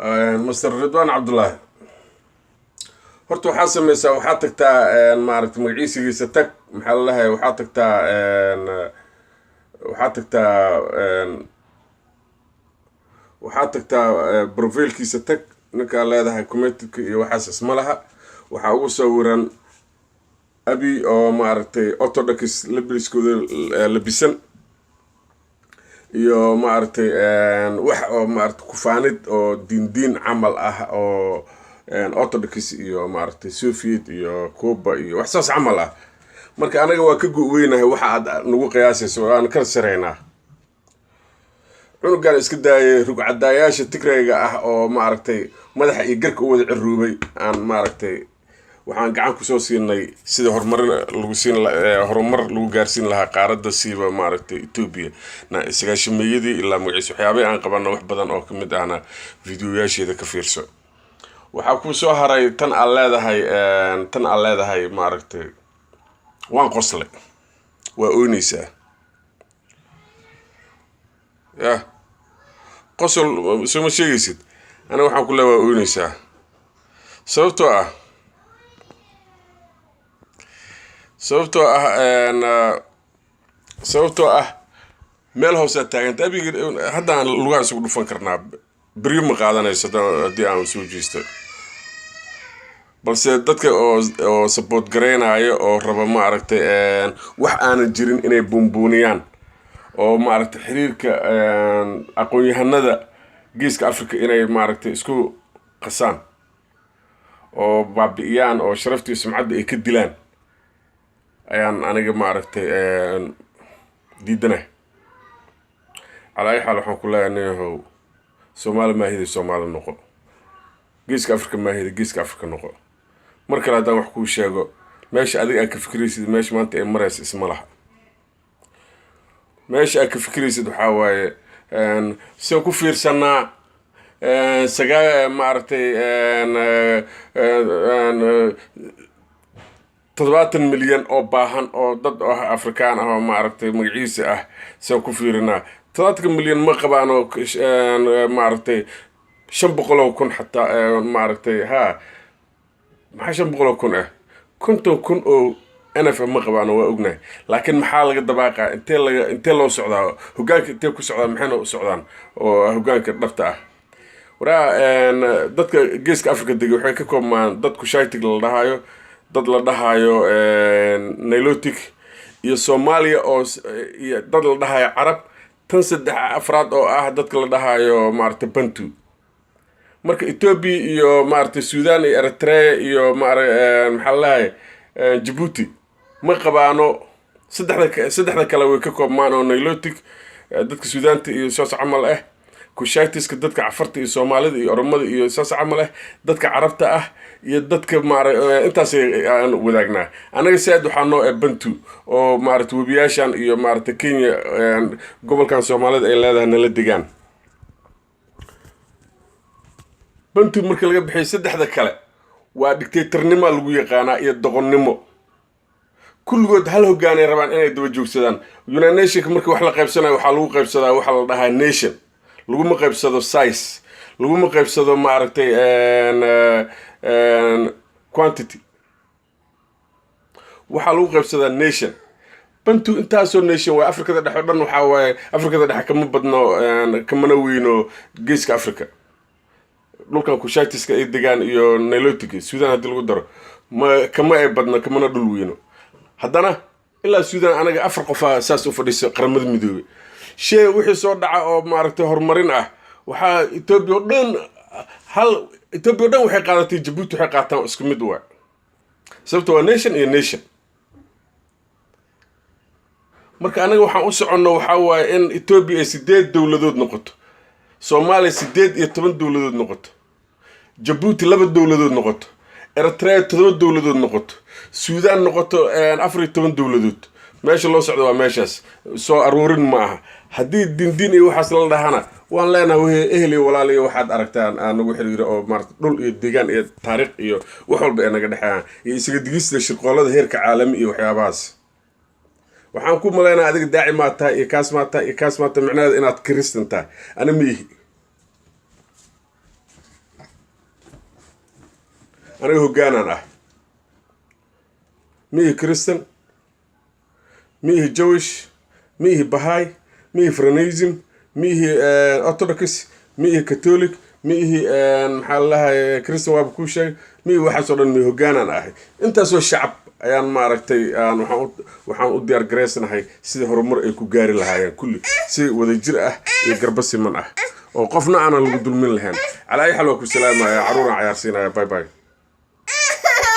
Master Ridwaan Cabdullaahi, horta waxaa sameysaa, waxaa tagtaa, maaragtay, magaciisigiisa tag, maxaa lalahay, waxaa tagtaa profile-kiisa tag. Ninkaa leedahay committed-ka iyo waxaas isma laha. Waxaa ugu sawiran Abi oo, maaragtay, Orthodox labiskooda labisan iyo, maaragtay, wax oo, maaragtay, kufaanid oo diin camal ah oo Orthodox iyo, maaragtay, Soviet iyo Cuba iyo wax saas camal ah. Marka anaga waa ka go-weynahay waxa aad nagu qiyaasayso, waan kala saraynaa. Cunugan iska daayay rugcadaayaasha Tigrayga ah oo, maaragtay, madaxa iyo garka u wada ciruubay aan, maaragtay, waxaan gacan kusoo siinay sida horumarin lagu siin, horumar lagu gaarsiin lahaa qaaradda, siiba, maaragtay, Etoobiya 90-meeyadii ilaa magaciisa. Waxyaabay aan qabano wax badan oo kamid ahna videoyaasheeda ka fiirso. Waxaa kuu soo haray tan aad leedahay, maaragtay, waan qoslay. Waa oynaysaa yah, qosol soo ma sheegaysid. Aniga waxaan ku leeya waa oynaysaa, sababtoo ah meel hoosead taaganta. Abiga haddaan lugaha isugu dhufan karnaa, beryo ma qaadanayso haddii aan soo jeesto. Balse dadka oo support garaynayo oo raba, maaragtay, wax aanan jirin inay buunbuuniyaan oo, maaragtay, xiriirka aqoon-yahanada Geeska Africa inay, maaragtay, isku qasaan oo baabi'iyaan oo sharaftii sumcadda ay ka dilaan ayaan aniga, maaragtay, diidanah. Calaa ay xaal, waxaan ku leeyahay, ninyahow, Soomaali maahida, Soomaali noqo. Geeska Africa maahida, Geeska Africa noqo. Mar kale haddaan wax kuu sheego, meesha adiga aad ka fikiraysid, meesha maanta ay maraysa isma laha. Meesha aad ka fikiraysid waxaa waaye sida ku fiirsanaa sagaa, maaragtay, 70 milyan oo baahan oo dad oo Afrikaan ah oo, maaragtay, magaciisa ah sida ku fiirinaa. 70-ka milyan ma qabaan oo, maaragtay, 500,000 xataa, maaragtay, ha maxaa 500,000 ah, 50,000 oo NF ma qabaan, waa ognahay. Laakiin maxaa laga dabaaqaa? Intee loo socdaa? Hogaanka intee ku socdaan? Maxayna u socdaan oo hogaanka dhabta ah? Waraa, dadka Geeska Africa degay waxay ka koobmaan dad Cushitic la dhahayo, dad la dhahayo Nilotic iyo Soomaaliya oo iyo dad la dhahayo Carab, tan saddex afraad oo ah dadka la dhahayo, maaragtay, Bantu. Marka Ethiopia iyo, maaragtay, Sudan iyo Eritrea iyo maara maxaa la dhahay, Djibouti ma qabaano. Saddexda kale way ka koobmaan oo Nilotic, dadka Suudaanta iyo saas camal ah, Cushitiska, dadka Cafarta iyo Soomaalida iyo Oromada iyo saas camal ah, dadka Carabta ah iyo dadka maara intaas aan wadaagnaa anaga. Si aad waxaa noo eh Bantu oo, maaragtay, webiyaashan iyo, maaragtay, Kenya, gobolkan Soomaalida ay leedahay nala degaan. Bantu marka laga bixiyo, saddexda kale waa dictatornimo lagu yaqaanaa iyo doqonnimo. Kulligood hal hogaanay rabaan inay daba joogsadaan. United Nationka marka wax la qaybsanayo, waxaa lagu qaybsadaa waxa la dhahaa nation. Laguma qaybsado size, laguma qaybsado, maaragtay, quantity. Waxaa lagu qaybsadaa nation. Bantu intaasoo nation waay. Afrikada dhexe o dhan waxaa waaye, Afrikada dhexe kama badno, kamana weyno Geeska Africa. Dhulkan Cushitiska ay degaan iyo Nilotic, Sudan haddii lagu daro, ma kama ay badno, kamana dhul weyno. Haddana ilaa Sudan anaga afar qofaa saas u fadhiso Qaramada Midoobey. Shee wixii soo dhaca oo, maaragtay, horumarin ah, waxaa Etoobiya oo dhan, hal Etoobiya o dhan waxay qaadatay, Jabuuti waxay qaataan isku mid waay, sababta waa nation iyo nation. Marka anaga waxaan u soconno waxaa waaye in Etoobiya ay sideed dowladood noqoto, Soomaaliya 18 dowladood noqoto, Jabuuti laba dowladood noqoto, Eritrea todoba dowladood noqoto, Suudaan noqoto 14 dowladood. Meesha loo socdo waa meeshaas, soo aruurin ma aha. Haddii dindiin iyo waxaas la dhahana, waan leenahay wixii ehel iyo walaal iyo waxaad aragtaan aan nagu xiriiro oo, maarata, dhul iyo deegaan iyo taariikh iyo wax walba ee naga dhexeeyaan iyo isaga digista shirqoolada heerka caalami iyo waxyaabahaas. Waxaan ku malaynaya adiga daaci maa tahay iyo kaas maa tahay iyo kaas maa tahay, micnaheeda inaad Kiristan tahay. Ani ma ihi. Aniga hoggaanaan ah. Ma ihi Christian, ma ihi Jewish, ma ihi Baha'i, ma ihi Freemason, ma ihi Orthodox, ma ihi Catholic, ma ihi, maxaa lalahay, Christian waaba kuu sheegay, ma ihi waxaasoo dhan. Mi hoggaanaan ahay. Intaasoo shacab ayaan, maaragtay, aan waxaan u diyaar garaysanahay sidii horumar ay ku gaari lahaayeen kulli, si wadajir ah iyo garba siman ah oo qofna aanan lagu dulmin lahayn. Calaa ay xal, waa ku salaamaya. Caruuraan cayaarsiinaya. Bye bye.